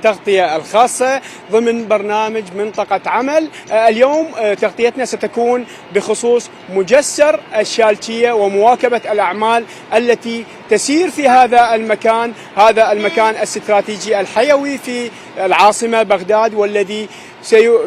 التغطية الخاصة ضمن برنامج منطقة عمل. اليوم تغطيتنا ستكون بخصوص مجسر الشالشية ومواكبة الأعمال التي تسير في هذا المكان الاستراتيجي الحيوي في العاصمة بغداد، والذي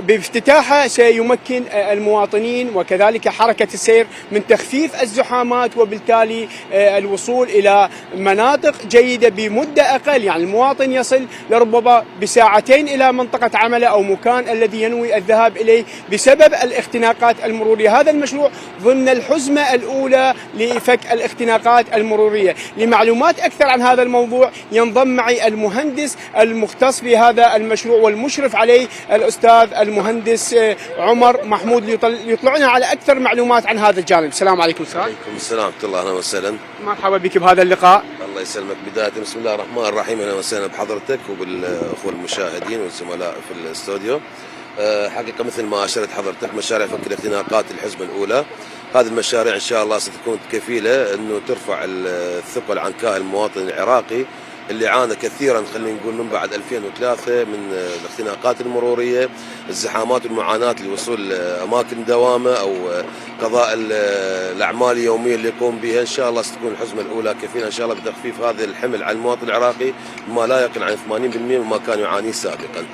بافتتاحه سيمكن المواطنين وكذلك حركة السير من تخفيف الزحامات، وبالتالي الوصول إلى مناطق جيدة بمدة أقل. يعني المواطن يصل لربما بساعتين إلى منطقة عمله أو مكان الذي ينوي الذهاب إليه بسبب الاختناقات المرورية. هذا المشروع ضمن الحزمة الأولى لفك الاختناقات المرورية. لمعلومات أكثر عن هذا الموضوع ينضم معي المهندس المختص في هذا المشروع والمشرف عليه الأستاذ المهندس عمر محمود، يطلعنا على أكثر معلومات عن هذا الجانب. السلام عليكم أستاذ. وعليكم السلام ورحمة الله، أهلا وسهلا. مرحبا بك بهذا اللقاء. الله يسلمك. بداية بسم الله الرحمن الرحيم، أهلا وسهلا بحضرتك وبالأخوة المشاهدين والزملاء في الاستوديو. حقيقة مثل ما أشرت حضرتك مشاريع فك الاختناقات الحزمة الأولى، هذه المشاريع إن شاء الله ستكون كفيلة أنه ترفع الثقل عن كاهل المواطن العراقي اللي عانى كثيرا، خلينا نقول من بعد 2003 من الاختناقات المرورية، الزحامات والمعاناة لوصول أماكن دوامة أو قضاء الأعمال اليومية اللي يقوم بها. إن شاء الله ستكون الحزمة الأولى كفيلة إن شاء الله بتخفيف هذا الحمل على المواطن العراقي بما لا يقل عن 80% مما كان يعانيه سابقا.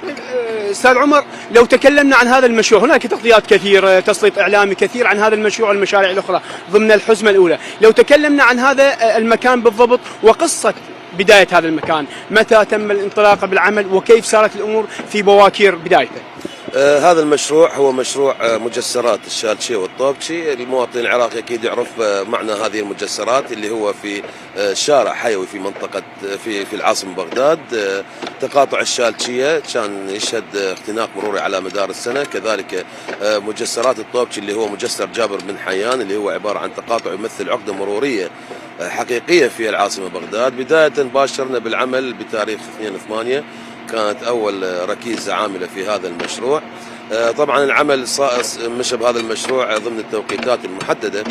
أستاذ عمر، لو تكلمنا عن هذا المشروع، هناك تغطيات كثير، تسليط إعلامي كثير عن هذا المشروع والمشاريع الأخرى ضمن الحزمة الأولى. لو تكلمنا عن هذا المكان بالضبط وقصة بداية هذا المكان، متى تم الانطلاق بالعمل وكيف صارت الأمور في بواكير بدايته؟ هذا المشروع هو مشروع مجسرات الشالشية والطوبشي. المواطن العراقي أكيد يعرف معنى هذه المجسرات، اللي هو في شارع حيوي في منطقة في العاصمة بغداد. تقاطع الشالشية كان يشهد اختناق مروري على مدار السنة، كذلك مجسرات الطوبشي اللي هو مجسر جابر بن حيان اللي هو عبارة عن تقاطع يمثل عقدة مرورية حقيقية في العاصمة بغداد. بداية باشرنا بالعمل بتاريخ 2/8، كانت أول ركيزة عاملة في هذا المشروع. طبعا العمل مشى بهذا المشروع ضمن التوقيتات المحددة،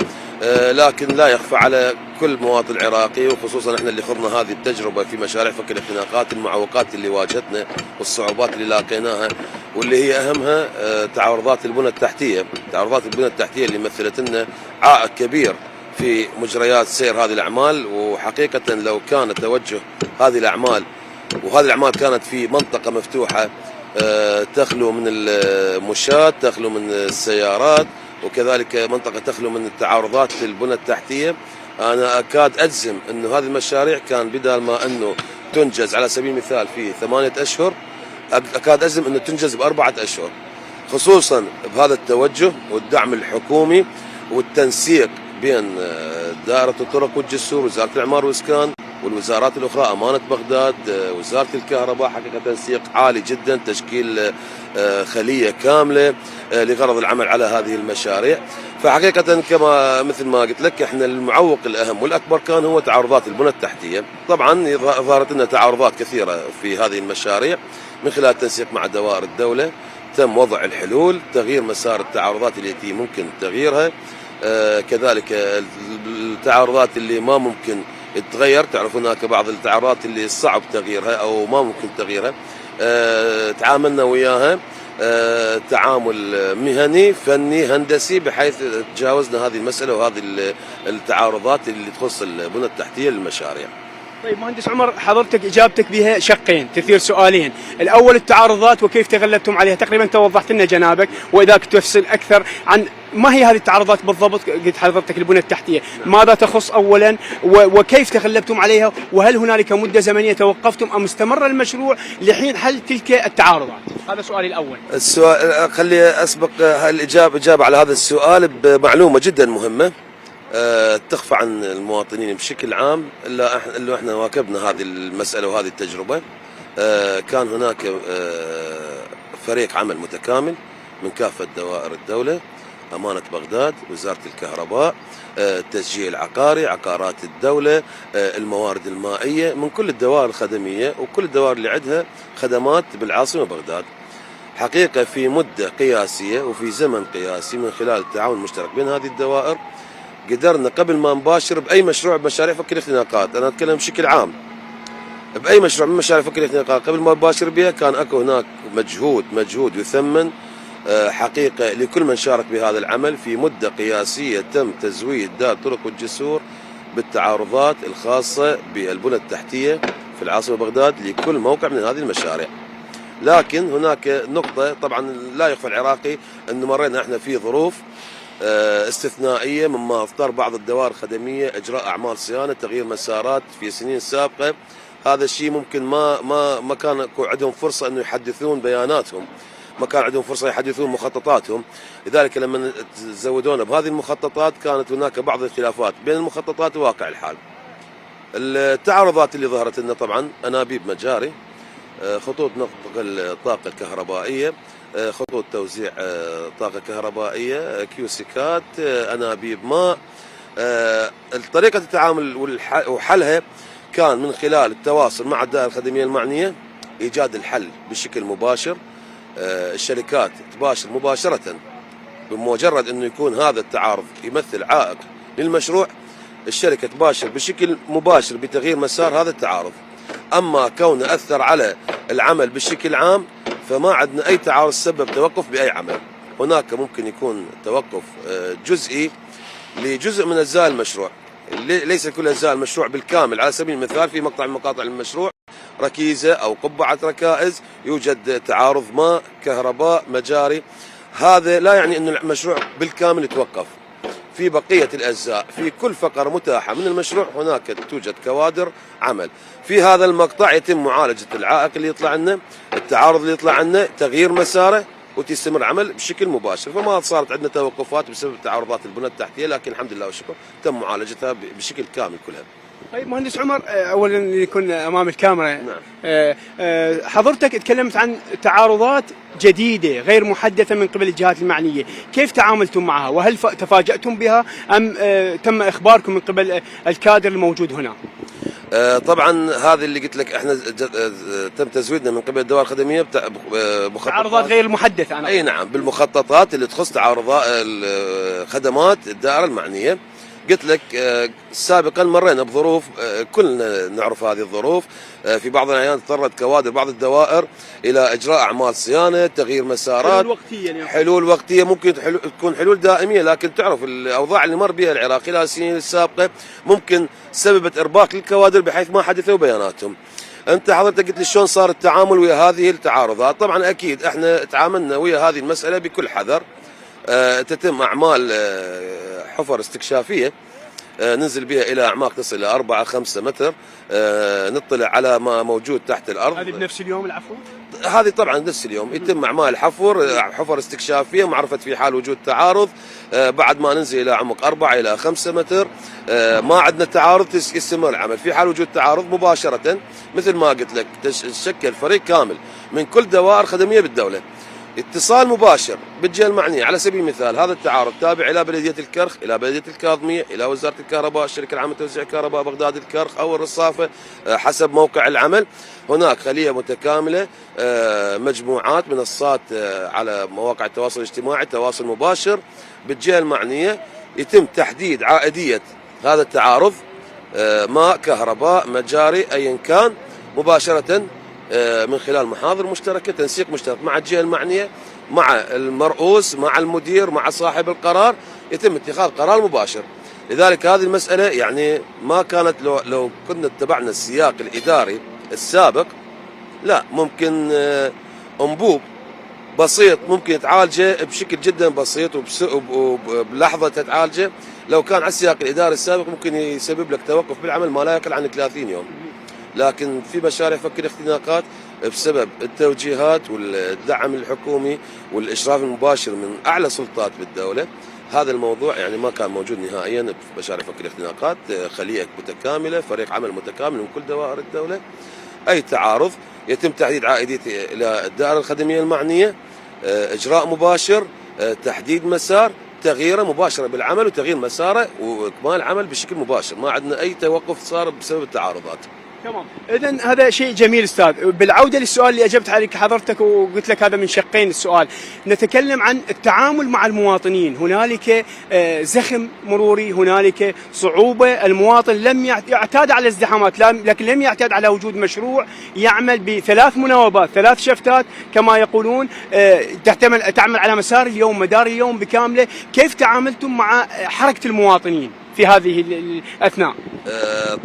لكن لا يخفى على كل مواطن عراقي، وخصوصا احنا اللي خضنا هذه التجربة في مشاريع فك الاختناقات، المعوقات اللي واجهتنا والصعوبات اللي لاقيناها، واللي هي أهمها تعارضات البنى التحتية. تعارضات البنى التحتية اللي مثلت لنا عائق كبير في مجريات سير هذه الأعمال. وحقيقة لو كان توجه هذه الأعمال، وهذه الأعمال كانت في منطقة مفتوحة تخلو من المشاة، تخلو من السيارات، وكذلك منطقة تخلو من التعارضات البنى التحتية، أنا أكاد أجزم أنه هذه المشاريع كان بدل ما أنه تنجز على سبيل المثال في 8 أشهر، أكاد أجزم أنه تنجز ب4 أشهر، خصوصا بهذا التوجه والدعم الحكومي والتنسيق بين دائرة الطرق والجسور، وزارة الإعمار والإسكان، والوزارات الأخرى، أمانة بغداد، وزارة الكهرباء. حقيقة تنسيق عالي جدا، تشكيل خلية كاملة لغرض العمل على هذه المشاريع. فحقيقة كما مثل ما قلت لك، احنا المعوق الأهم والأكبر كان هو تعارضات البنى التحتية. طبعا ظهرت لنا تعارضات كثيرة في هذه المشاريع من خلال التنسيق مع دوائر الدولة، تم وضع الحلول، تغيير مسار التعارضات التي ممكن تغييرها، كذلك التعارضات اللي ما ممكن تغير، تعرف هناك بعض التعارضات اللي صعب تغييرها أو ما ممكن تغييرها، تعاملنا وياها تعامل مهني فني هندسي بحيث تجاوزنا هذه المسألة وهذه التعارضات اللي تخص البنى التحتية للمشاريع. طيب مهندس عمر، حضرتك إجابتك بها شقين، تثير سؤالين. الأول التعارضات وكيف تغلبتم عليها، تقريبا أنت وضحت لنا جنابك، وإذا كنت تفصل أكثر عن ما هي هذه التعارضات بالضبط. قلت حضرتك البنى التحتية، ماذا تخص أولا وكيف تغلبتم عليها، وهل هنالك مدة زمنية توقفتم أم استمر المشروع لحين حل تلك التعارضات؟ هذا سؤالي الأول. السؤال خلي أسبق الإجابة على هذا السؤال بمعلومة جدا مهمة تخفى عن المواطنين بشكل عام، إلا إحنا واكبنا هذه المسألة وهذه التجربة. كان هناك فريق عمل متكامل من كافة دوائر الدولة، أمانة بغداد، وزارة الكهرباء، التسجيل العقاري، عقارات الدولة، الموارد المائية، من كل الدوائر الخدمية وكل الدوائر اللي عندها خدمات بالعاصمة بغداد. حقيقة في مدة قياسية وفي زمن قياسي من خلال التعاون المشترك بين هذه الدوائر قدرنا قبل ما نباشر بأي مشروع بمشاريع فك الاختناقات، أنا أتكلم بشكل عام، باي مشروع من مشاريع فكرة الاختناقات قبل ما اباشر بها كان اكو هناك مجهود يثمن حقيقة لكل من شارك بهذا العمل في مدة قياسية. تم تزويد دار طرق والجسور بالتعارضات الخاصة بالبنى التحتية في العاصمة بغداد لكل موقع من هذه المشاريع. لكن هناك نقطة طبعا لا يخفى العراقي أنه مرينا احنا في ظروف استثنائية، مما اضطر بعض الدوائر الخدمية إجراء أعمال صيانة تغيير مسارات في سنين سابقة. هذا الشيء ممكن ما كان عندهم فرصة أنه يحدثون بياناتهم، ما كان عندهم فرصة يحدثون مخططاتهم. لذلك لما زودونا بهذه المخططات كانت هناك بعض الخلافات بين المخططات وواقع الحال. التعارضات اللي ظهرت لنا طبعا أنابيب مجاري، خطوط نقل الطاقة الكهربائية، خطوط توزيع طاقة كهربائية، كيوسكات، أنابيب ماء. طريقة التعامل وحلها كان من خلال التواصل مع الدائرة الخدمية المعنية، إيجاد الحل بشكل مباشر. الشركات تباشر مباشرة بمجرد أنه يكون هذا التعارض يمثل عائق للمشروع، الشركة تباشر بشكل مباشر بتغيير مسار هذا التعارض. أما كونه أثر على العمل بشكل عام فما عندنا أي تعارض سبب توقف بأي عمل. هناك ممكن يكون توقف جزئي لجزء من أجزاء المشروع، ليس كل أجزاء المشروع بالكامل. على سبيل المثال في مقطع من مقاطع المشروع ركيزة أو قبعة ركائز يوجد تعارض ماء، كهرباء، مجاري، هذا لا يعني أن المشروع بالكامل يتوقف. في بقية الأجزاء في كل فقرة متاحة من المشروع هناك توجد كوادر عمل. في هذا المقطع يتم معالجة العائق اللي يطلع لنا، التعارض اللي يطلع لنا، تغيير مساره، وتستمر عمل بشكل مباشر. فما صارت عندنا توقفات بسبب تعارضات البنى التحتية، لكن الحمد لله والشكر تم معالجتها بشكل كامل كلها. طيب مهندس عمر، اولا يكون امام الكاميرا. نعم. حضرتك تكلمت عن تعارضات جديده غير محدثه من قبل الجهات المعنيه، كيف تعاملتم معها؟ وهل تفاجأتم بها ام تم اخباركم من قبل الكادر الموجود هنا؟ طبعا هذه اللي قلت لك احنا تم تزويدنا من قبل الدوائر الخدميه تعارضات غير محدثه. اي نعم، بالمخططات اللي تخص تعارضات خدمات الدائره المعنيه. قلت لك سابقا مرينا بظروف كلنا نعرف هذه الظروف. في بعض الأحيان اضطرت كوادر بعض الدوائر إلى إجراء أعمال صيانة، تغيير مسارات، حلول وقتية. ممكن تكون حلول دائمية، لكن تعرف الأوضاع اللي مر بها العراق خلال السنين السابقة ممكن سببت إرباك للكوادر بحيث ما حدثوا بياناتهم. أنت حضرتك قلت لي شلون صار التعامل ويا هذه التعارضات. طبعا أكيد احنا تعاملنا ويا هذه المسألة بكل حذر. تتم أعمال حفر استكشافية ننزل بها إلى أعماق تصل إلى 4-5 متر، نطلع على ما موجود تحت الأرض. هذه بنفس اليوم العفو؟ هذه طبعا نفس اليوم يتم أعمال حفر استكشافية، معرفة في حال وجود تعارض. بعد ما ننزل إلى عمق 4-5 متر ما عندنا تعارض يستمر العمل. في حال وجود تعارض مباشرة مثل ما قلت لك تشكل فريق كامل من كل دوائر خدمية بالدولة، اتصال مباشر بالجهة المعنية. على سبيل المثال هذا التعارض تابع إلى بلدية الكرخ، إلى بلدية الكاظمية، إلى وزارة الكهرباء، الشركة العامة لتوزيع الكهرباء بغداد الكرخ أو الرصافة حسب موقع العمل. هناك خلية متكاملة، مجموعات منصات على مواقع التواصل الاجتماعي، تواصل مباشر بالجهة المعنية. يتم تحديد عائدية هذا التعارض، ماء، كهرباء، مجاري، أيا كان، مباشرة من خلال محاضر مشتركة، تنسيق مشترك مع الجهة المعنية، مع المرؤوس، مع المدير، مع صاحب القرار، يتم اتخاذ قرار مباشر. لذلك هذه المسألة يعني ما كانت لو كنا اتبعنا السياق الإداري السابق، لا ممكن أنبوب بسيط ممكن تعالجه بشكل جدا بسيط وبلحظة تتعالجه. لو كان على السياق الإداري السابق ممكن يسبب لك توقف بالعمل ما لا يقل عن 30 يوم. لكن في مشاريع فك الاختناقات بسبب التوجيهات والدعم الحكومي والإشراف المباشر من أعلى سلطات بالدولة، هذا الموضوع يعني ما كان موجود نهائيا في مشاريع فك الاختناقات. خلية متكاملة، فريق عمل متكامل من كل دوائر الدولة. أي تعارض يتم تحديد عائديته إلى الدائرة الخدمية المعنية، إجراء مباشر، تحديد مسار، تغييره مباشرة بالعمل وتغيير مساره وإكمال العمل بشكل مباشر. ما عندنا أي توقف صار بسبب التعارضات. تمام. اذا هذا شيء جميل استاذ. بالعوده للسؤال اللي اجبت عليك حضرتك وقلت لك هذا من شقين السؤال، نتكلم عن التعامل مع المواطنين. هنالك زخم مروري، هنالك صعوبه، المواطن لم يعتاد على الازدحامات، لكن لم يعتاد على وجود مشروع يعمل بثلاث مناوبات، ثلاث شفتات كما يقولون، تعمل على مسار اليوم، مدار اليوم بكامله. كيف تعاملتم مع حركه المواطنين في هذه الأثناء؟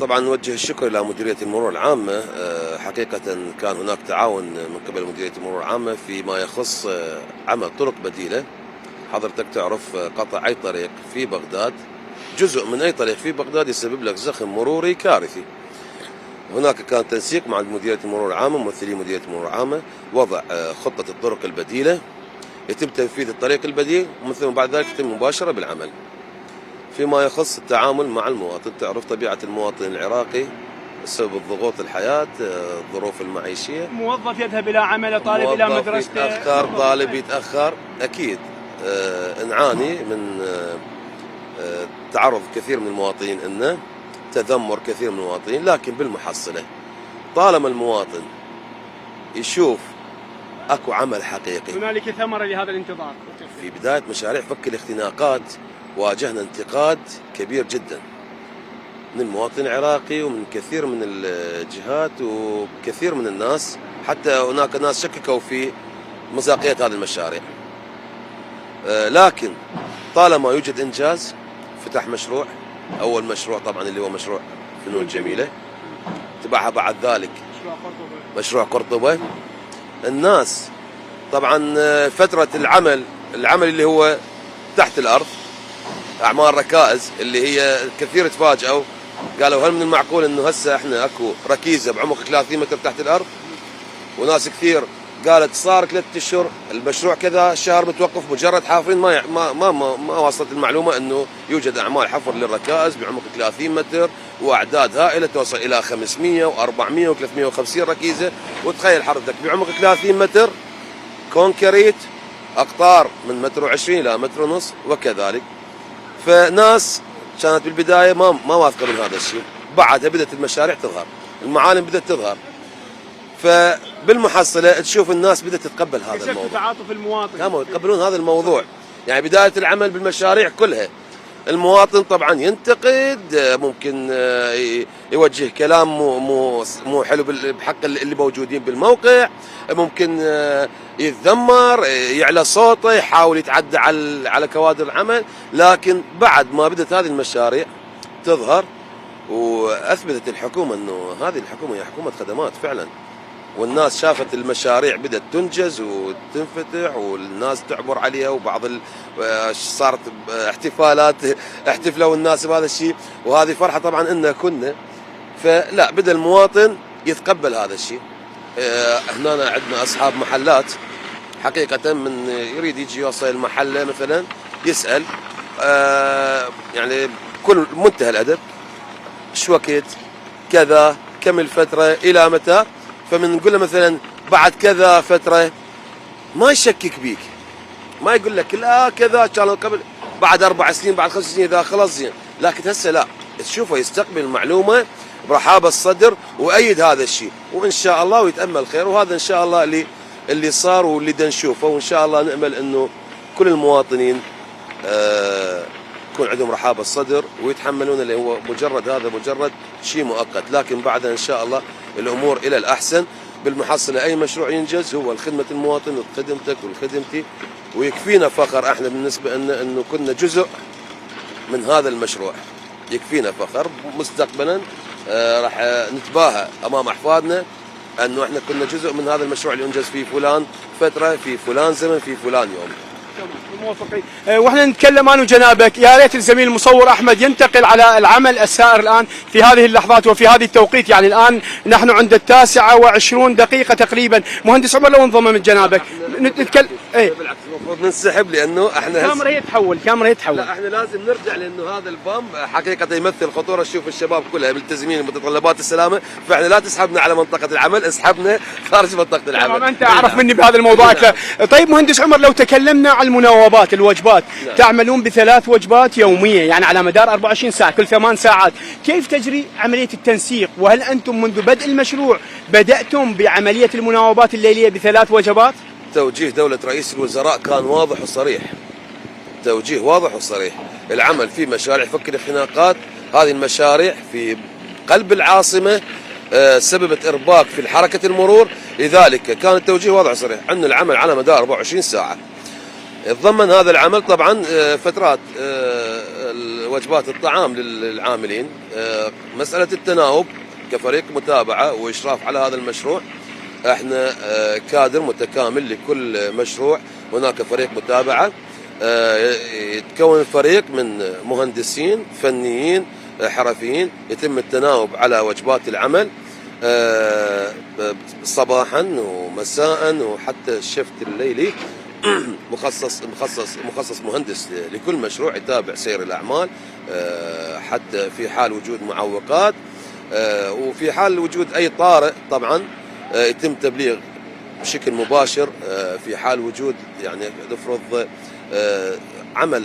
طبعا نوجه الشكر إلى مديرية المرور العامة. حقيقة كان هناك تعاون من قبل مديرية المرور العامة فيما يخص عمل طرق بديلة. حضرتك تعرف قطع أي طريق في بغداد، جزء من أي طريق في بغداد يسبب لك زخم مروري كارثي. هناك كان تنسيق مع مديرية المرور العامة، ممثلي مديرية المرور العامة، وضع خطة الطرق البديلة، يتم تنفيذ الطريق البديل ومن ثم بعد ذلك يتم مباشرة بالعمل. فيما يخص التعامل مع المواطن، تعرف طبيعة المواطن العراقي بسبب الضغوط الحياة، الظروف المعيشية، موظف يذهب إلى عمله، طالب إلى مدرسته، يتأخر، طالب يتأخر، أكيد نعاني من تعرض كثير من المواطنين إنه تذمر كثير من المواطنين. لكن بالمحصلة طالما المواطن يشوف أكو عمل حقيقي، هنالك ثمرة لهذا الانتظار. في بداية مشاريع فك الاختناقات واجهنا انتقاد كبير جدا من المواطن العراقي ومن كثير من الجهات وكثير من الناس، حتى هناك ناس شككوا في مصداقية هذه المشاريع. لكن طالما يوجد إنجاز، فتح مشروع، أول مشروع طبعا اللي هو مشروع فنون جميلة، تبعها بعد ذلك مشروع قرطبة. الناس طبعا فترة العمل اللي هو تحت الأرض، أعمال ركائز اللي هي كثير تفاجئوا، قالوا هل من المعقول إنه هسه إحنا أكو ركيزة بعمق 30 متر تحت الأرض؟ وناس كثير قالت صار 3 أشهر المشروع كذا، شهر متوقف، مجرد حافرين. ما وصلت المعلومة إنه يوجد أعمال حفر للركائز بعمق 30 متر وأعداد هائلة توصل إلى 500 و400 و350 ركيزة. وتخيل حضرتك بعمق 30 متر كونكريت، أقطار من 1.20 إلى 1.5 وكذلك. فناس كانت بالبداية ما واثقة من هذا الشيء، بعدها بدأت المشاريع تظهر، المعالم بدأت تظهر، فبالمحصلة تشوف الناس بدأت تتقبل هذا الموضوع، تعاطف المواطن، كانوا يتقبلون هذا الموضوع. يعني بداية العمل بالمشاريع كلها المواطن طبعا ينتقد، ممكن يوجه كلام مو حلو بحق اللي موجودين بالموقع، ممكن يتذمر، يعلى صوته، يحاول يتعدى على كوادر العمل. لكن بعد ما بدأت هذه المشاريع تظهر وأثبتت الحكومة أنه هذه الحكومة هي حكومة خدمات فعلا، والناس شافت المشاريع بدأت تنجز وتنفتح والناس تعبر عليها، وبعض صارت احتفالات، احتفلوا الناس بهذا الشيء، وهذه فرحة طبعا إننا كنا. فلا بدأ المواطن يتقبل هذا الشيء. هنا عندنا أصحاب محلات حقيقة من يريد يجي يوصل المحلة مثلا يسأل يعني كل منتهى الأدب، شو وقت كذا، كم الفترة، إلى متى. فمن نقول له مثلا بعد كذا فترة ما يشكك بيك، ما يقول لك لا كذا كانوا قبل، بعد 4 سنين، بعد 5 سنين، إذا خلاص زين. لكن هسه لا، تشوفه يستقبل المعلومة برحابة الصدر وأيد هذا الشيء، وإن شاء الله ويتأمل خير. وهذا إن شاء الله اللي صار واللي نشوفه، وإن شاء الله نأمل إنه كل المواطنين يكون عندهم رحابة الصدر ويتحملون اللي هو مجرد شيء مؤقت، لكن بعدها إن شاء الله الأمور إلى الأحسن. بالمحصلة أي مشروع ينجز هو لخدمة المواطن وخدمتك والخدمتي، ويكفينا فخر احنا بالنسبة لنا انه كنا جزء من هذا المشروع، يكفينا فخر. مستقبلا راح نتباهى امام احفادنا انه احنا كنا جزء من هذا المشروع اللي انجز في فلان فترة، في فلان زمن، في فلان يوم. موافقين. واحنا نتكلم انا وجنابك، يا ريت الزميل المصور احمد ينتقل على العمل السائر الان في هذه اللحظات وفي هذه التوقيت. يعني الان نحن عند 9:20 تقريبا. مهندس عمر لو انضم من جنابك، نتكلم بالعكس المفروض ننسحب لانه احنا الكاميرا هي تحول، لا احنا لازم نرجع لانه هذا البام حقيقه يمثل خطوره. شوف الشباب كلها ملتزمين بمتطلبات السلامه، فاحنا لا تسحبنا على منطقه العمل، اسحبنا خارج منطقه العمل. تمام، انت اعرف مني بهذا الموضوع اكثر. طيب مهندس عمر، لو تكلمنا عن المناوبات الوجبات، تعملون ب3 وجبات يوميه يعني على مدار 24 ساعه كل 8 ساعات، كيف تجري عمليه التنسيق؟ وهل انتم منذ بدء المشروع بداتم بعمليه المناوبات الليليه ب3 وجبات؟ توجيه دولة رئيس الوزراء كان واضح وصريح، توجيه واضح وصريح. العمل في مشاريع فك الخناقات، هذه المشاريع في قلب العاصمة سببت إرباك في حركة المرور، لذلك كان التوجيه واضح وصريح أن العمل على مدار 24 ساعة. يتضمن هذا العمل طبعا فترات وجبات الطعام للعاملين، مسألة التناوب كفريق متابعة وإشراف على هذا المشروع. احنا كادر متكامل لكل مشروع، هناك فريق متابعة يتكون الفريق من مهندسين فنيين حرفيين، يتم التناوب على وجبات العمل صباحا ومساء وحتى الشفت الليلي. مخصص مهندس لكل مشروع يتابع سير الأعمال، حتى في حال وجود معوقات وفي حال وجود أي طارئ طبعا يتم تبليغ بشكل مباشر. في حال وجود يعني نفرض عمل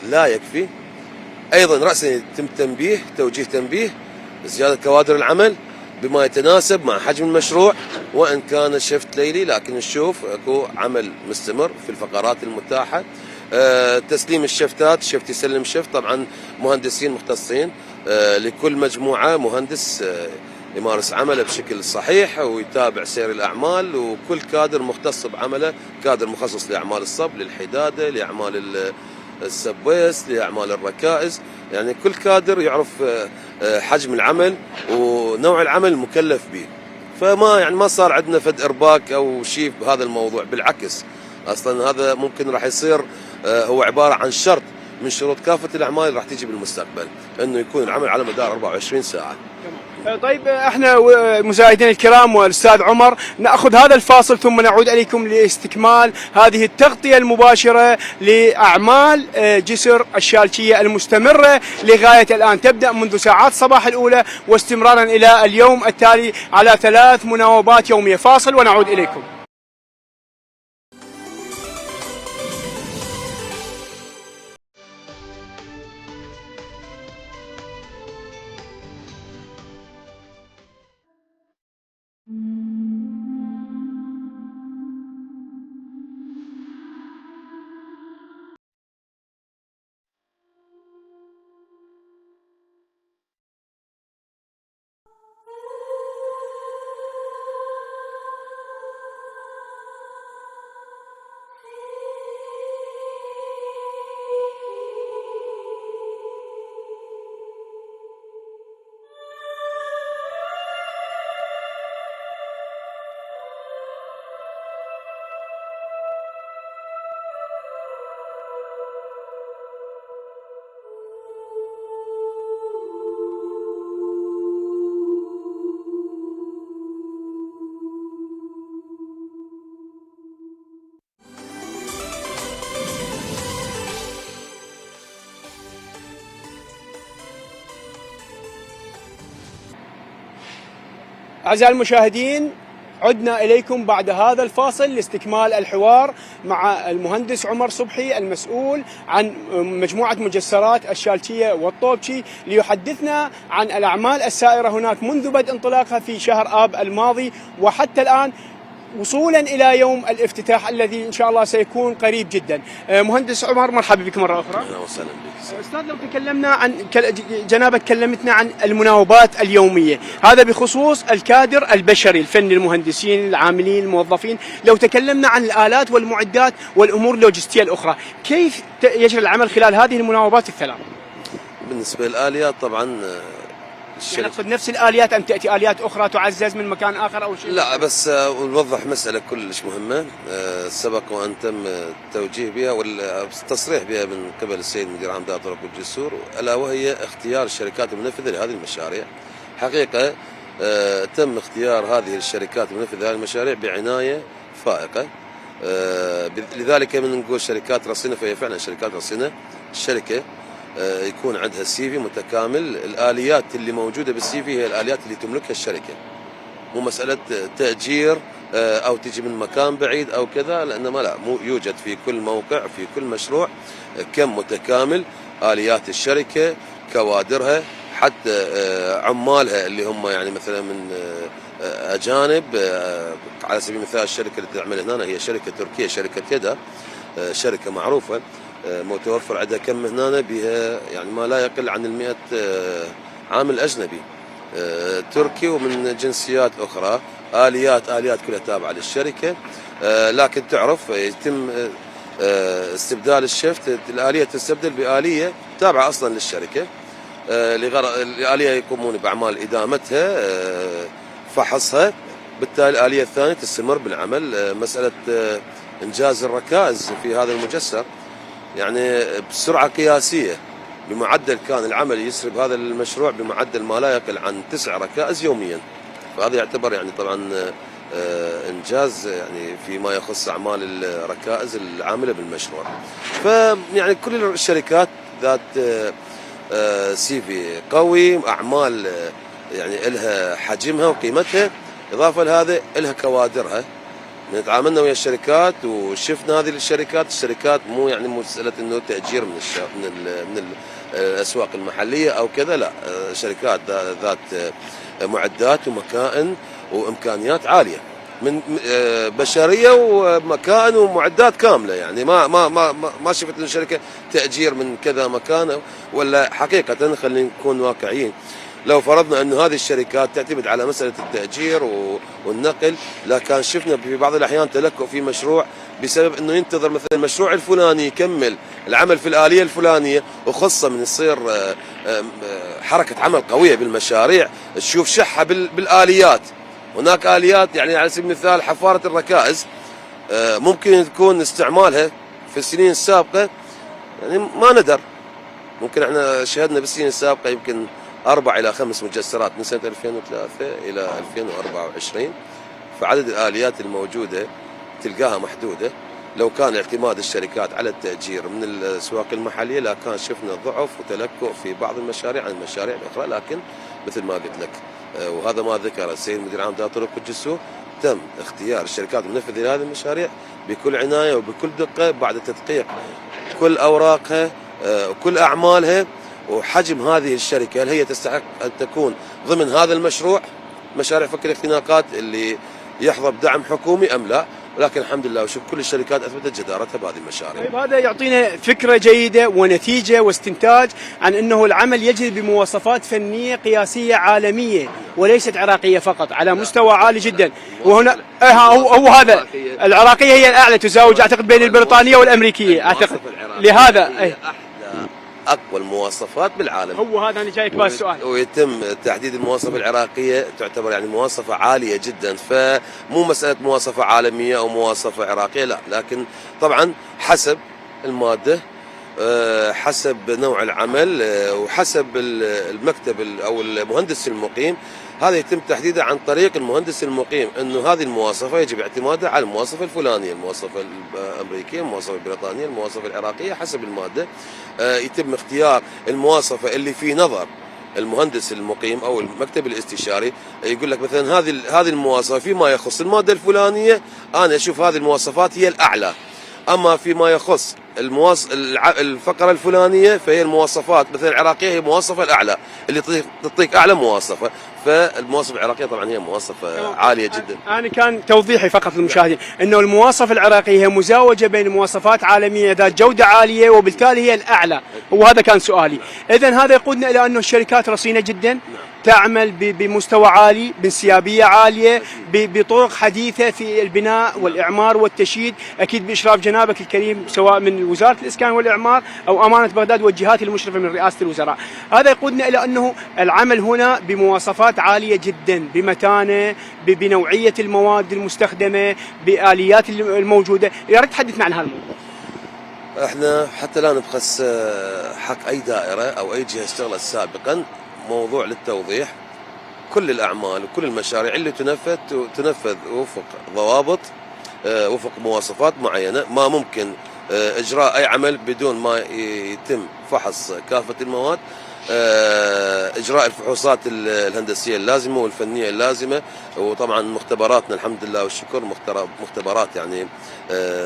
لا يكفي، أيضا رأسا يتم توجيه تنبيه زيادة كوادر العمل بما يتناسب مع حجم المشروع، وإن كان شفت ليلي لكن نشوف اكو عمل مستمر في الفقرات المتاحة. تسليم الشفتات، شفت يسلم شفت، طبعا مهندسين مختصين لكل مجموعة مهندس يمارس عمله بشكل صحيح ويتابع سير الأعمال، وكل كادر مختص بعمله، كادر مخصص لأعمال الصب، للحدادة، لأعمال السبويس، لأعمال الركائز. يعني كل كادر يعرف حجم العمل ونوع العمل المكلف به، فما يعني ما صار عندنا فد إرباك أو شيء بهذا الموضوع، بالعكس أصلا هذا ممكن راح يصير هو عبارة عن شرط من شروط كافة الأعمال اللي راح تيجي بالمستقبل، أنه يكون العمل على مدار 24 ساعة. طيب احنا مشاهدينا الكرام والاستاذ عمر ناخذ هذا الفاصل ثم نعود اليكم لاستكمال هذه التغطيه المباشره لاعمال جسر الشالشيه المستمره لغايه الان، تبدا منذ ساعات الصباح الاولى واستمرارا الى اليوم التالي على 3 مناوبات يوميه. فاصل ونعود اليكم. أعزائي المشاهدين، عدنا إليكم بعد هذا الفاصل لاستكمال الحوار مع المهندس عمر صبحي المسؤول عن مجموعة مجسرات الشالشية والطوبشي، ليحدثنا عن الأعمال السائرة هناك منذ بدء انطلاقها في شهر آب الماضي وحتى الآن، وصولا إلى يوم الافتتاح الذي إن شاء الله سيكون قريب جدا. مهندس عمر، مرحبا بك مرة أخرى. أهلا وسهلا بك. أستاذ، لو تكلمنا عن جنابك كلمتنا عن المناوبات اليومية، هذا بخصوص الكادر البشري الفني، المهندسين، العاملين، الموظفين. لو تكلمنا عن الآلات والمعدات والأمور اللوجستية الأخرى، كيف يجري العمل خلال هذه المناوبات الثلاث؟ بالنسبة للآليات طبعا يعني أقصد نفس الآليات أم تأتي آليات أخرى تعزز من مكان آخر أو شيء؟ لا، بس نوضح مسألة كلش مهمة سبق وأن تم التوجيه بها والتصريح بها من قبل السيد مدير عام دائرة الطرق والجسور، ألا وهي اختيار الشركات المنفذة لهذه المشاريع. حقيقة تم اختيار هذه الشركات المنفذة لهذه المشاريع بعناية فائقة، لذلك من نقول شركات رصينة، فهي فعلا شركات رصينة. الشركة يكون عندها السي في متكامل، الآليات اللي موجودة بالسي في هي الآليات اللي تملكها الشركة، مو مسألة تأجير أو تجي من مكان بعيد أو كذا، لأنما لا، مو يوجد في كل موقع في كل مشروع كم متكامل، آليات الشركة، كوادرها، حتى عمالها اللي هم يعني مثلا من أجانب. على سبيل المثال الشركة اللي تعمل هنا هي شركة تركية، شركة يدا، شركة معروفة، متوفر عندها كم هنا بها يعني ما لا يقل عن 100 عامل أجنبي تركي ومن جنسيات أخرى. آليات كلها تابعة للشركة، لكن تعرف يتم استبدال الشفت، الآلية تستبدل بآلية تابعة أصلا للشركة، الآلية يقومون بأعمال إدامتها، فحصها، بالتالي الآلية الثانية تستمر بالعمل. مسألة إنجاز الركائز في هذا المجسر يعني بسرعة قياسية، بمعدل كان العمل يسرب هذا المشروع بمعدل ما لا يقل عن 9 ركائز يوميا، فهذا يعتبر يعني طبعا إنجاز يعني فيما يخص أعمال الركائز العاملة بالمشروع. فيعني كل الشركات ذات سي في قوي، أعمال يعني إلها حجمها وقيمتها، إضافة لهذا إلها كوادرها. تعاملنا ويا الشركات وشفنا هذه الشركات مو يعني مسألة إنه تأجير من الأسواق المحلية أو كذا، لا، شركات ذات معدات ومكائن وإمكانيات عالية، من بشرية ومكائن ومعدات كاملة. يعني ما شفت إن شركة تأجير من كذا مكان، ولا حقيقة خلينا نكون واقعيين، لو فرضنا أن هذه الشركات تعتمد على مسألة التأجير والنقل، لكن شفنا في بعض الأحيان تلكؤ في مشروع بسبب أنه ينتظر مثلا المشروع الفلاني يكمل العمل في الآلية الفلانية، وخاصة من يصير حركة عمل قوية بالمشاريع، تشوف شحة بالآليات. هناك آليات يعني على سبيل المثال حفارة الركائز ممكن تكون استعمالها في السنين السابقة يعني ما ندر، ممكن احنا شهدنا بالسنين السابقة يمكن 4 إلى 5 مجسرات من سنة 2003 إلى 2024، فعدد الآليات الموجودة تلقاها محدودة. لو كان اعتماد الشركات على التأجير من الأسواق المحلية لكان شفنا ضعف وتلكؤ في بعض المشاريع عن المشاريع الأخرى، لكن مثل ما قلت لك وهذا ما ذكر السيد مدير عام دائرة الطرق والجسور، تم اختيار الشركات المنفذة لهذه المشاريع بكل عناية وبكل دقة بعد تدقيق كل أوراقها وكل أعمالها وحجم هذه الشركة، هل هي تستحق أن تكون ضمن هذا المشروع مشاريع فك الاختناقات اللي يحظى بدعم حكومي أم لا. ولكن الحمد لله وشوف كل الشركات أثبتت جدارتها بهذه المشاريع. طيب هذا يعطينا فكرة جيدة ونتيجة واستنتاج عن أنه العمل يجري بمواصفات فنية قياسية عالمية وليست عراقية فقط، على مستوى عالي جدا. وهنا هو هذا العراقية هي الأعلى، تزاوج أعتقد بين البريطانية والأمريكية أعتقد، لهذا أقوى المواصفات بالعالم. هو هذا أنا جايك بالسؤال. ويتم تحديد المواصفة العراقية تعتبر يعني مواصفة عالية جدا، فمو مسألة مواصفة عالمية أو مواصفة عراقية، لا، لكن طبعا حسب المادة، حسب نوع العمل، وحسب المكتب أو المهندس المقيم. هذا يتم تحديده عن طريق المهندس المقيم، انه هذه المواصفه يجب اعتمادها على المواصفه الفلانيه، المواصفه الامريكيه، المواصفه البريطانيه، المواصفه العراقيه، حسب الماده يتم اختيار المواصفه اللي في نظر المهندس المقيم او المكتب الاستشاري. يقول لك مثلا هذه المواصفه فيما يخص الماده الفلانيه انا اشوف هذه المواصفات هي الاعلى، اما فيما يخص الفقره الفلانيه فهي المواصفات مثلا العراقيه هي المواصفه الاعلى اللي تعطيك اعلى مواصفه، فالمواصفه العراقيه طبعا هي مواصفه عاليه جدا. انا كان توضيحي فقط للمشاهدين انه المواصفه العراقيه هي مزاوجه بين مواصفات عالميه ذات جوده عاليه وبالتالي هي الاعلى، وهذا كان سؤالي. اذا هذا يقودنا الى انه الشركات رصينه جدا، تعمل بمستوى عالي، بانسيابيه عاليه، بطرق حديثه في البناء والاعمار والتشييد، اكيد باشراف جنابك الكريم سواء من وزاره الاسكان والاعمار او امانه بغداد والجهات المشرفه من رئاسه الوزراء. هذا يقودنا الى انه العمل هنا بمواصفات عاليه جدا، بمتانه، بنوعيه المواد المستخدمه، باليات الموجوده. يا ريت تحدثنا عن هذا الموضوع. احنا حتى لا نبخس حق اي دائره او اي جهه اشتغلت سابقا، موضوع للتوضيح، كل الأعمال وكل المشاريع اللي تنفذ وفق ضوابط وفق مواصفات معينة. ما ممكن إجراء أي عمل بدون ما يتم فحص كافة المواد، إجراء الفحوصات الهندسية اللازمة والفنية اللازمة، وطبعا مختبراتنا الحمد لله والشكر مختبرات يعني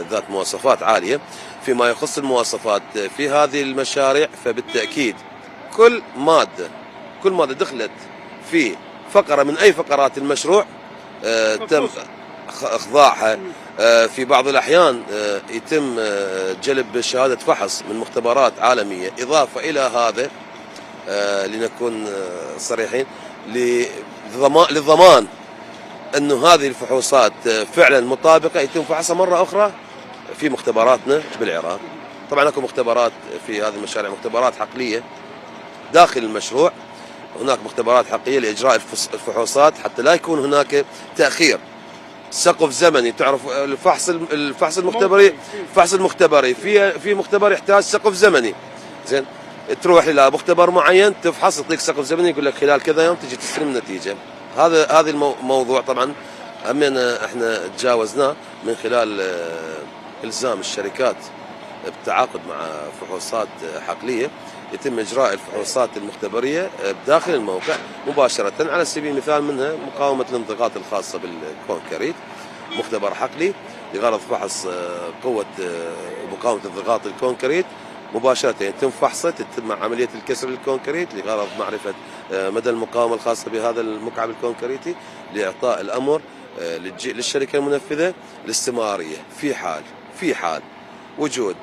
ذات مواصفات عالية. فيما يخص المواصفات في هذه المشاريع، فبالتأكيد كل مادة دخلت في فقرة من أي فقرات المشروع تم إخضاعها. في بعض الأحيان يتم جلب شهادة فحص من مختبرات عالمية. إضافة إلى هذا لنكون صريحين للضمان أنه هذه الفحوصات فعلا مطابقة، يتم فحصها مرة أخرى في مختبراتنا بالعراق. طبعا اكو مختبرات في هذه المشاريع، مختبرات حقلية داخل المشروع، هناك مختبرات حقيقية لإجراء الفحوصات حتى لا يكون هناك تأخير. سقف زمني، تعرف الفحص المختبري في مختبر يحتاج سقف زمني، زين، تروح الى مختبر معين تفحص يعطيك سقف زمني يقول لك خلال كذا يوم تجي تستلم النتيجه. هذا الموضوع طبعا همنا احنا تجاوزناه من خلال الزام الشركات بالتعاقد مع فحوصات حقليه. يتم اجراء الفحوصات المختبريه بداخل الموقع مباشره. على سبيل المثال منها مقاومه الانضغاط الخاصه بالكونكريت، مختبر حقلي لغرض فحص قوه مقاومه انضغاط الكونكريت مباشرة. يتم فحصه، تتم عملية الكسر للكونكريت لغرض معرفة مدى المقاومة الخاصة بهذا المكعب الكونكريتي، لإعطاء الأمر للشركة المنفذة الاستمرارية في حال وجود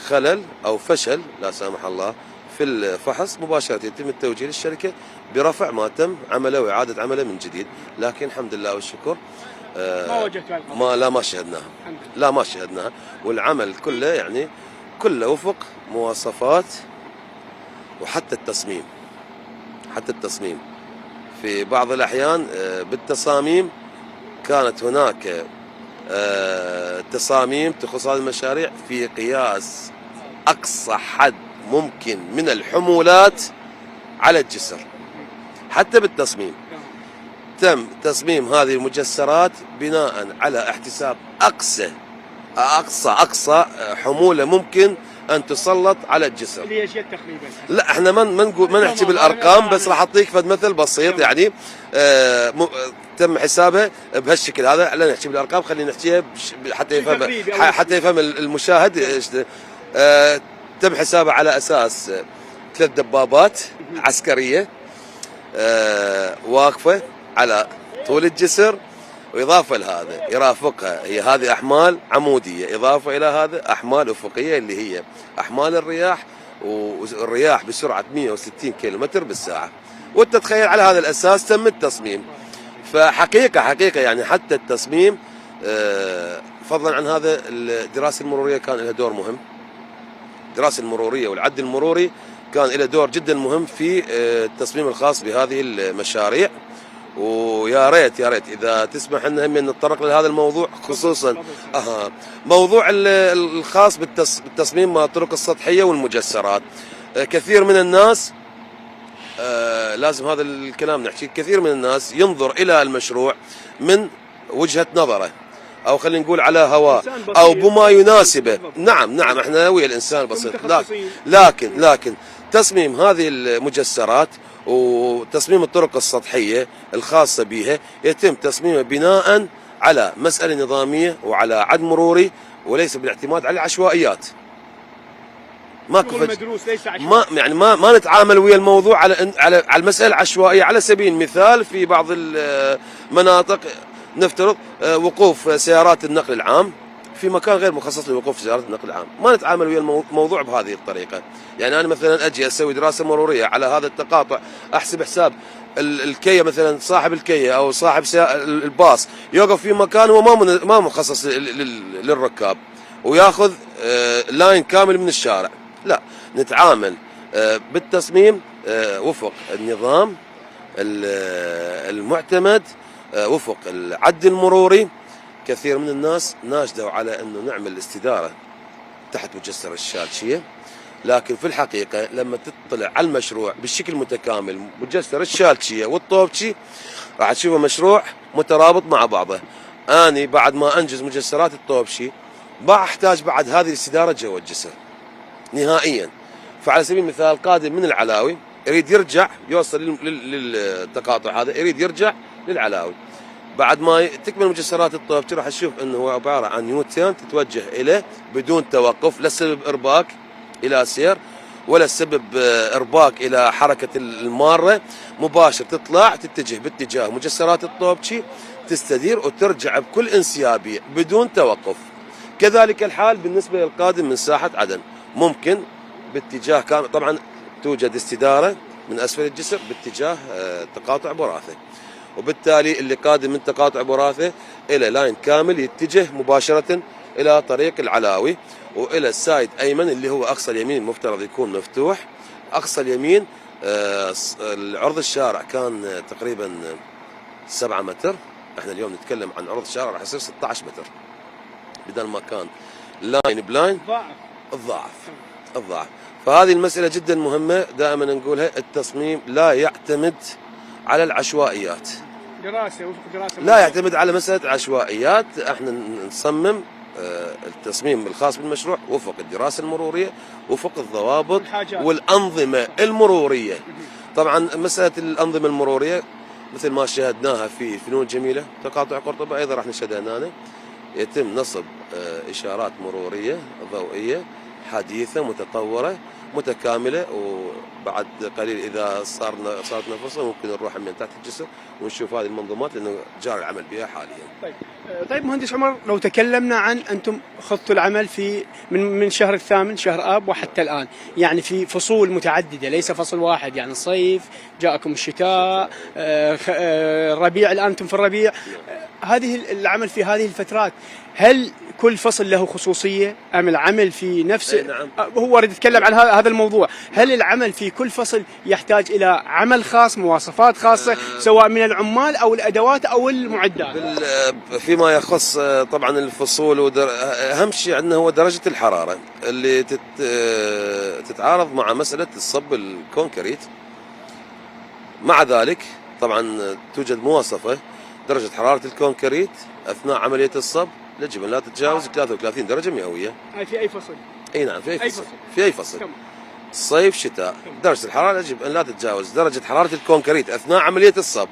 خلل أو فشل لا سامح الله في الفحص، مباشرة يتم التوجيه للشركة برفع ما تم عمله وإعادة عمله من جديد. لكن الحمد لله والشكر ما وجدت ما شهدناها، والعمل كله يعني كله وفق مواصفات. وحتى التصميم في بعض الأحيان بالتصاميم كانت هناك تصاميم تخص هذه المشاريع في قياس أقصى حد ممكن من الحمولات على الجسر. حتى بالتصميم تم تصميم هذه المجسرات بناء على احتساب أقصى حمولة ممكن أن تسلط على الجسر. اللي هي شيء تقريبا. لا احنا ما نحكي بالأرقام، بس راح أعطيك فد مثل بسيط يعني تم حسابها بهالشكل هذا. لا نحكي بالأرقام، خلينا نحكيها حتى يفهم المشاهد. تم حسابها على أساس 3 دبابات عسكرية واقفة على طول الجسر، وإضافة لهذا يرافقها هي هذه أحمال عمودية، إضافة إلى هذا أحمال أفقية اللي هي أحمال الرياح، والرياح بسرعة 160 كيلومتر بالساعة. وأنت تخيل على هذا الأساس تم التصميم. فحقيقة يعني حتى التصميم فضلا عن هذا الدراسة المرورية كان لها دور مهم. الدراسة المرورية والعد المروري كان له دور جدا مهم في التصميم الخاص بهذه المشاريع. ويا ريت اذا تسمح لنا هم نتطرق لهذا الموضوع، خصوصا موضوع الخاص بالتصميم مع الطرق السطحيه والمجسرات. كثير من الناس لازم هذا الكلام نحكي، كثير من الناس ينظر الى المشروع من وجهه نظره، او خلينا نقول على هواه او بما يناسبه. نعم احنا ويا الانسان البسيط، لكن تصميم هذه المجسرات وتصميم الطرق السطحية الخاصة بها يتم تصميمها بناء على مسألة نظامية وعلى عد مروري، وليس بالاعتماد على العشوائيات. ما نتعامل ويا الموضوع على المسألة العشوائية. على سبيل المثال في بعض المناطق نفترض وقوف سيارات النقل العام في مكان غير مخصص لوقوف سيارات النقل العام، ما نتعامل ويا الموضوع بهذه الطريقة. يعني أنا مثلا أجي أسوي دراسة مرورية على هذا التقاطع، أحسب حساب الكية مثلا، صاحب الكية أو صاحب الباص يوقف في مكان هو ما مخصص للركاب وياخذ لاين كامل من الشارع. لا، نتعامل بالتصميم وفق النظام المعتمد، وفق العد المروري. كثير من الناس ناشدوا على أنه نعمل استدارة تحت مجسر الشالشية، لكن في الحقيقة لما تطلع على المشروع بالشكل متكامل، مجسر الشالشية والطوبشي، راح تشوفه مشروع مترابط مع بعضه. اني بعد ما انجز مجسرات الطوبشي احتاج بعد هذه الاستداره جوا الجسر نهائيا. فعلى سبيل المثال القادم من العلاوي يريد يرجع يوصل للتقاطع هذا، يريد يرجع للعلاوي، بعد ما تكمل مجسرات الطوبشي راح تشوف انه هو عباره عن يوتيرن تتوجه اليه بدون توقف، لا سبب ارباك الى سير ولا سبب ارباك الى حركه الماره، مباشر تطلع تتجه باتجاه مجسرات الطوبشي، تستدير وترجع بكل انسيابيه بدون توقف. كذلك الحال بالنسبه للقادم من ساحه عدن، ممكن باتجاه كامل، طبعا توجد استداره من اسفل الجسر باتجاه تقاطع براثه، وبالتالي اللي قادم من تقاطع براثه الى لاين كامل يتجه مباشره الى طريق العلاوي، والى السايد ايمن اللي هو اقصى اليمين المفترض يكون مفتوح. اقصى اليمين عرض الشارع كان تقريبا 7 متر، احنا اليوم نتكلم عن عرض الشارع راح يصير 16 متر، بدل ما كان لاين بلاين الضعف. فهذه المسألة جدا مهمة، دائما نقولها التصميم لا يعتمد على العشوائيات، دراسة وفق دراسة لا يعتمد على مسألة عشوائيات. احنا نصمم التصميم الخاص بالمشروع وفق الدراسة المرورية، وفق الضوابط والأنظمة المرورية. طبعا مسألة الأنظمة المرورية مثل ما شاهدناها في فنون الجميلة تقاطع قرطبة، أيضا راح نشهدها هنا، يتم نصب إشارات مرورية ضوئية حديثة متطورة متكاملة، وبعد قليل إذا صارت فرصة ممكن نروح من تحت الجسر ونشوف هذه المنظومات لأنه جاري العمل بها حاليا. طيب مهندس عمر، لو تكلمنا عن أنتم خضتوا العمل في من شهر الثامن شهر آب وحتى الآن، يعني في فصول متعددة ليس فصل واحد، يعني الصيف جاءكم الشتاء، الربيع الآن أنتم في الربيع، هذه العمل في هذه الفترات هل كل فصل له خصوصية أم العمل في نفس نعم. هو أريد أتكلم عن هذا الموضوع، هل العمل في كل فصل يحتاج إلى عمل خاص، مواصفات خاصة سواء من العمال أو الأدوات أو المعدات؟ فيما يخص طبعا الفصول أهم شيء عندنا هو درجة الحرارة اللي تتعارض مع مسألة الصب الكونكريت. مع ذلك طبعا توجد مواصفة درجة حرارة الكونكريت أثناء عملية الصب يجب أن لا تتجاوز 33 درجة مئوية. في أي فصل؟ أي نعم، في أي فصل. صيف شتاء درجة الحرارة يجب أن لا تتجاوز درجة حرارة الكونكريت أثناء عملية الصب،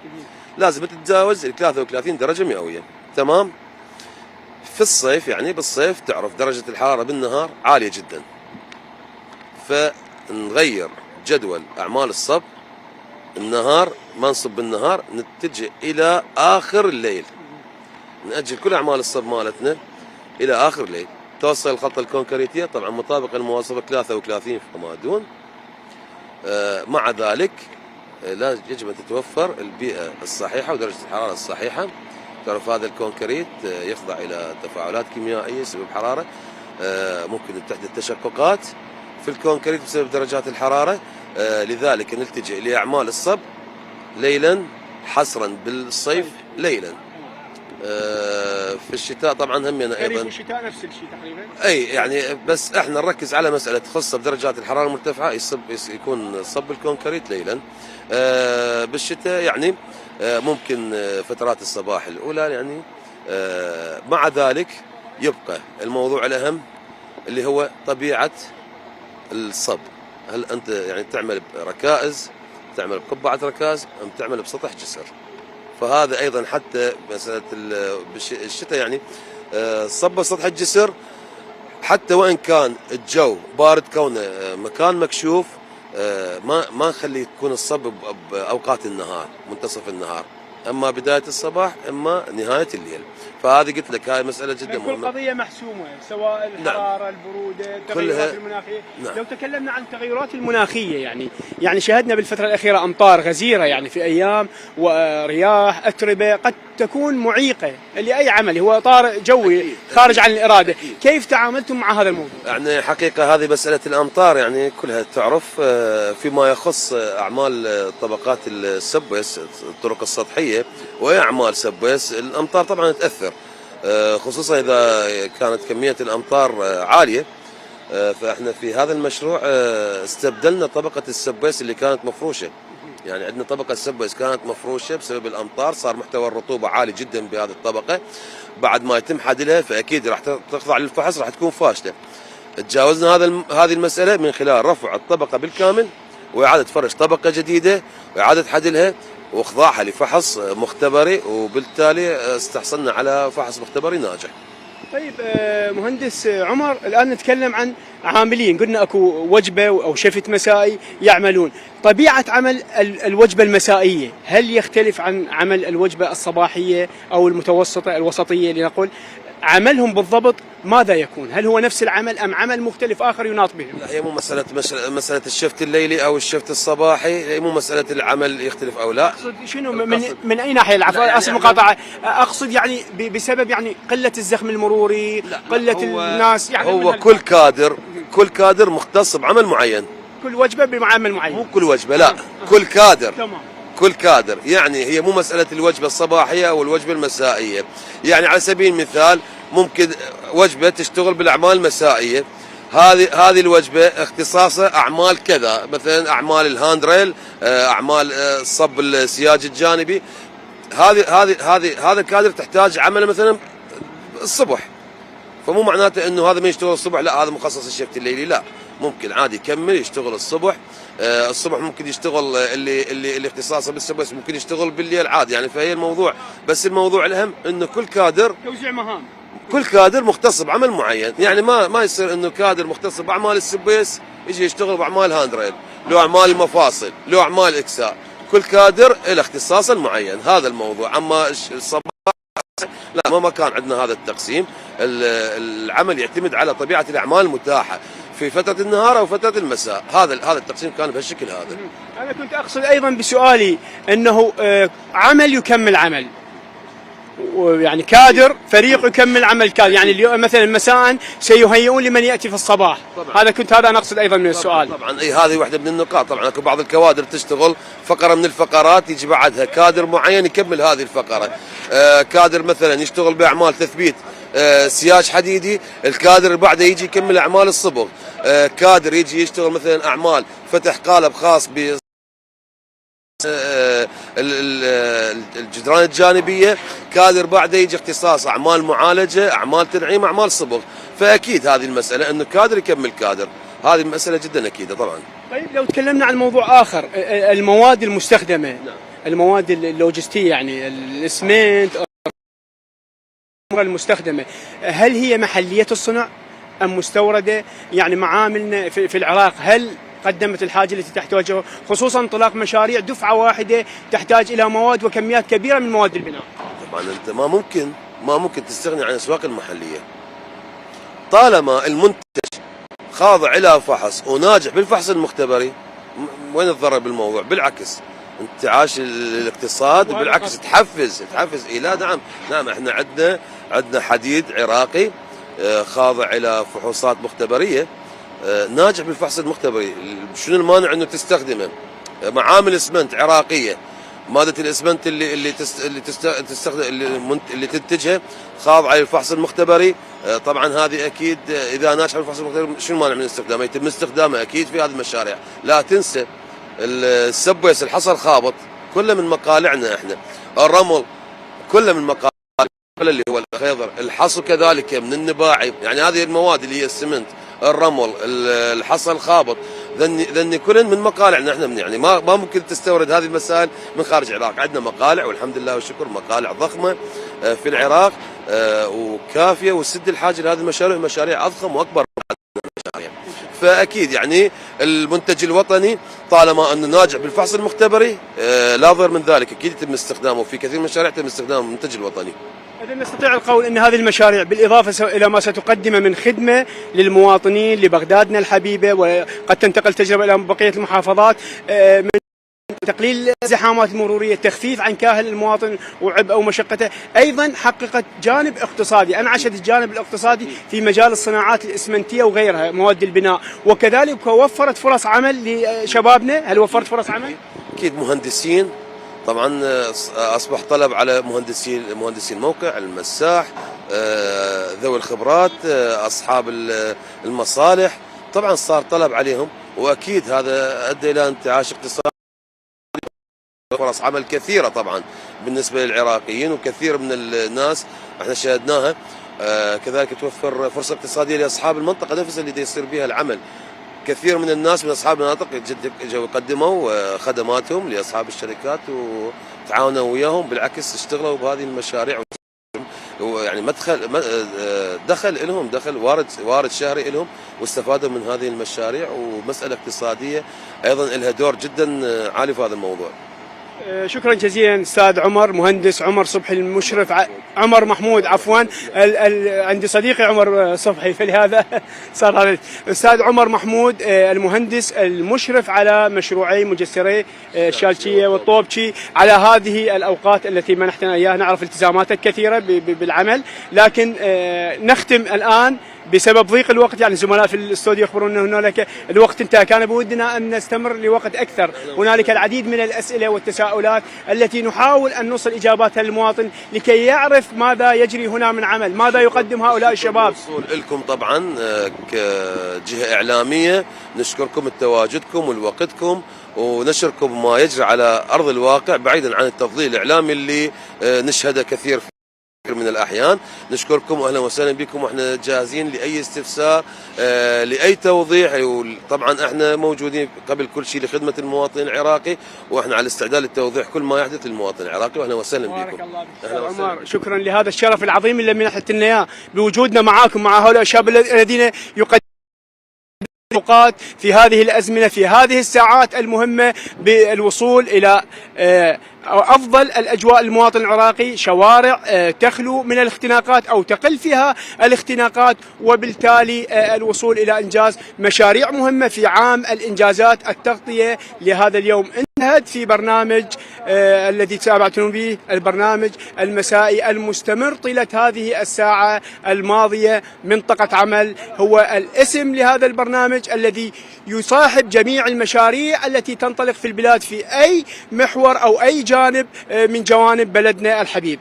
لازم تتجاوز 33 درجة مئوية. تمام. في الصيف يعني بالصيف تعرف درجة الحرارة بالنهار عالية جدا، فنغير جدول أعمال الصب، النهار ما نصب بالنهار، نتجه إلى آخر الليل، نأجل كل أعمال الصب مالتنا إلى آخر الليل. توصل الخطة الكونكريتية طبعا مطابق المواصفة 33 فما دون. مع ذلك لا يجب أن تتوفر البيئة الصحيحة ودرجة الحرارة الصحيحة. تعرف هذا الكونكريت يخضع إلى تفاعلات كيميائية بسبب حرارة، ممكن تحدث تشققات في الكونكريت بسبب درجات الحرارة. لذلك نلتجئ لأعمال الصب ليلا حصرا، بالصيف ليلا. في الشتاء طبعا همنا ايضا في الشتاء نفس الشيء تقريبا. اي يعني بس احنا نركز على مساله خاصه بدرجات الحراره المرتفعه يكون صب الكونكريت ليلا. بالشتاء يعني ممكن فترات الصباح الاولى يعني. مع ذلك يبقى الموضوع الاهم اللي هو طبيعه الصب، هل انت يعني تعمل بركائز، تعمل بقبعه ركاز، ام تعمل بسطح جسر؟ فهذا ايضا حتى مساله الشتاء يعني صب سطح الجسر حتى وان كان الجو بارد كونه مكان مكشوف، ما نخليه يكون الصب باوقات النهار، منتصف النهار، اما بدايه الصباح اما نهايه الليل. فهذه قلت لك هاي مساله جدا مهمه. كل قضيه محسومه سواء الحراره، نعم. البروده، التغيرات المناخيه. نعم. لو تكلمنا عن التغيرات المناخيه يعني شاهدنا بالفتره الاخيره امطار غزيره يعني في ايام، ورياح اتربه قد تكون معيقه لاي عمل، هو طارئ جوي خارج عن الاراده. كيف تعاملتم مع هذا الموضوع؟ يعني حقيقه هذه مساله الامطار يعني كلها تعرف فيما يخص اعمال طبقات السبويس الطرق السطحيه واعمال سبويس، الامطار طبعا تاثر، خصوصا اذا كانت كميه الامطار عاليه. فاحنا في هذا المشروع استبدلنا طبقه السبويس اللي كانت مفروشه يعني عندنا طبقة السبويس كانت مفروشة بسبب الأمطار، صار محتوى الرطوبة عالي جدا بهذه الطبقة، بعد ما يتم حدلها فأكيد راح تخضع للفحص، راح تكون فاشلة. تجاوزنا هذه المسألة من خلال رفع الطبقة بالكامل وإعادة فرش طبقة جديدة وإعادة حدلها وإخضاعها لفحص مختبري، وبالتالي استحصلنا على فحص مختبري ناجح. طيب مهندس عمر، الآن نتكلم عن عاملين، قلنا أكو وجبة أو شفت مسائي يعملون. طبيعة عمل الوجبة المسائية هل يختلف عن عمل الوجبة الصباحية أو المتوسطة الوسطية لنقول؟ عملهم بالضبط ماذا يكون؟ هل هو نفس العمل أم عمل مختلف آخر يناط به؟ لا، هي مو مسألة الشفت الليلي أو الشفت الصباحي، هي مو مسألة العمل يختلف أو لا. أقصد شنو من أي ناحية العفو؟ يعني أصل مقاطعة، أقصد يعني بسبب يعني قلة الزخم المروري، قلة الناس، يعني هو كل كادر مختص بعمل معين. كل وجبة بعمل معين، مو كل وجبة، لا كل كادر. تمام. كل كادر، يعني هي مو مسألة الوجبة الصباحية أو الوجبة المسائية. يعني على سبيل المثال ممكن وجبة تشتغل بالأعمال المسائية، هذه الوجبة اختصاصها أعمال كذا، مثلا أعمال الهاند ريل، أعمال صب السياج الجانبي. هذا الكادر تحتاج عمله مثلا الصبح، فمو معناته انه هذا ما يشتغل الصبح لا هذا مخصص الشفت الليلي، لا، ممكن عادي يكمل يشتغل الصبح. الصبح ممكن يشتغل اللي اختصاصه بالسبويس ممكن يشتغل بالليل عادي، يعني فهي الموضوع، بس الموضوع الأهم انه كل كادر توزيع مهام، كل كادر مختص بعمل معين. يعني ما يصير انه كادر مختص باعمال السبويس يجي يشتغل باعمال هاند ريل، له اعمال المفاصل، له اعمال اكساء، كل كادر له اختصاصه المعين. هذا الموضوع. اما الصباح لا، ما كان عندنا هذا التقسيم. العمل يعتمد على طبيعة الأعمال المتاحة في فترة النهار أو فترة المساء. هذا التقسيم كان بهالشكل هذا. أنا كنت أقصد أيضا بسؤالي أنه عمل يكمل عمل، يعني كادر فريق يكمل عمل كادر، يعني اليوم مثلا مساء سيهيئون لمن يأتي في الصباح. طبعا. هذا أنا أقصد أيضا من السؤال. طبعا هذه واحدة من النقاط. طبعا اكو بعض الكوادر تشتغل فقرة من الفقرات يجي بعدها كادر معين يكمل هذه الفقرة. كادر مثلا يشتغل بأعمال تثبيت سياج حديدي، الكادر اللي بعده يجي يكمل أعمال الصبغ. كادر يجي يشتغل مثلا أعمال فتح قالب خاص ب الجدران الجانبية، كادر بعده يجي اختصاص أعمال معالجة، أعمال تنعيم، أعمال صبغ. فأكيد هذه المسألة أنه كادر يكمل كادر، هذه المسألة جدا أكيدة طبعا. طيب لو تكلمنا عن موضوع آخر، المواد المستخدمة. نعم. المواد اللوجستية، يعني الإسمنت المستخدمة، هل هي محلية الصنع أم مستوردة؟ يعني معاملنا في العراق هل قدمت الحاجة التي تحتاجها، خصوصا انطلاق مشاريع دفعة واحدة تحتاج إلى مواد وكميات كبيرة من مواد البناء؟ طبعا أنت ما ممكن تستغني عن الأسواق المحلية طالما المنتج خاضع إلى فحص وناجح بالفحص المختبري. وين الضرر بالموضوع؟ بالعكس انتعاش الاقتصاد، بالعكس تحفز. لا نعم احنا عندنا حديد عراقي خاضع الى فحوصات مختبريه، ناجح بالفحص المختبري. شنو المانع انه تستخدمه؟ معامل اسمنت عراقيه، ماده الاسمنت اللي تنتجها خاضعه للفحص المختبري. طبعا هذه اكيد اذا ناجح بالفحص المختبري شنو المانع من استخدامها؟ يتم استخدامها اكيد في هذه المشاريع. لا تنسى السبويس، الحصى الخابط كله من مقالعنا احنا، الرمل كله من مقالع اللي هو الخيضر، الحصى كذلك من النباعي. يعني هذه المواد اللي هي السمنت، الرمل، الحصى الخابط، ذني كلن من مقالعنا احنا. يعني ما ممكن تستورد هذه المسائل من خارج العراق. عندنا مقالع والحمد لله والشكر، مقالع ضخمه في العراق وكافيه وسد الحاجه لهذه المشاريع، مشاريع اضخم واكبر مشاريع. فاكيد يعني المنتج الوطني طالما انه ناجح بالفحص المختبري لا ضر من ذلك، اكيد يتم استخدامه في كثير من المشاريع، يتم استخدام المنتج الوطني. إذا نستطيع القول أن هذه المشاريع بالإضافة إلى ما ستقدمه من خدمة للمواطنين لبغدادنا الحبيبة، وقد تنتقل تجربة إلى بقية المحافظات، من تقليل الزحامات المرورية، تخفيف عن كاهل المواطن وعبء ومشقته، أيضا حققت جانب اقتصادي، أنعشت الجانب الاقتصادي في مجال الصناعات الإسمنتية وغيرها مواد البناء، وكذلك وفرت فرص عمل لشبابنا. هل وفرت فرص عمل؟ أكيد مهندسين، طبعا أصبح طلب على مهندسي الموقع، المساح، ذوي الخبرات، أصحاب المصالح، طبعا صار طلب عليهم، وأكيد هذا أدى إلى انتعاش اقتصادي فرص عمل كثيرة طبعا بالنسبة للعراقيين، وكثير من الناس احنا شاهدناها. كذلك توفر فرصة اقتصادية لأصحاب المنطقة نفسها اللي يصير بها العمل. كثير من الناس من أصحاب المناطق قدموا خدماتهم لأصحاب الشركات وتعاونوا وياهم، بالعكس اشتغلوا بهذه المشاريع، يعني دخل لهم، دخل وارد شهري لهم، واستفادوا من هذه المشاريع، ومسألة اقتصادية أيضا لها دور جدا عالي في هذا الموضوع. شكرا جزيلا استاذ عمر، مهندس عمر صبحي المشرف عمر محمود عفوا، عندي صديقي عمر صبحي فلهذا صار هذا استاذ عمر محمود المهندس المشرف على مشروعي مجسري الشالشيه والطوبشي على هذه الاوقات التي منحتنا اياها. نعرف التزاماتك كثيره بالعمل، لكن نختم الان بسبب ضيق الوقت، يعني الزملاء في الاستوديو يخبرون ان هنالك الوقت انتهى. كان بودنا ان نستمر لوقت اكثر، هنالك العديد من الاسئله والتساؤلات التي نحاول ان نوصل اجاباتها للمواطن لكي يعرف ماذا يجري هنا من عمل، ماذا يقدم هؤلاء الشباب. لكم طبعا كجهه اعلاميه نشكركم تواجدكم ووقتكم ونشركم ما يجري على ارض الواقع، بعيدا عن التفضيل الاعلامي اللي نشهده كثير من الأحيان. نشكركم وأهلا وسهلا بكم، وإحنا جاهزين لأي استفسار لأي توضيح. طبعا إحنا موجودين قبل كل شيء لخدمة المواطن العراقي، وإحنا على استعداد للتوضيح كل ما يحدث للمواطن العراقي، وأهلا وسهلا بكم. بارك الله فيك عمر، شكرا لهذا الشرف العظيم اللي منحت لنا إياه بوجودنا معاكم مع هؤلاء الشباب الذين يقدمون في هذه الأزمنة، في هذه الساعات المهمة بالوصول إلى أفضل الأجواء المواطن العراقي، شوارع تخلو من الاختناقات أو تقل فيها الاختناقات، وبالتالي الوصول إلى إنجاز مشاريع مهمة في عام الإنجازات. التغطية لهذا اليوم انتهت في برنامج الذي تابعتم به، البرنامج المسائي المستمر طيلة هذه الساعة الماضية. منطقة عمل هو الاسم لهذا البرنامج الذي يصاحب جميع المشاريع التي تنطلق في البلاد في أي محور أو أي جانب من جوانب بلدنا الحبيب.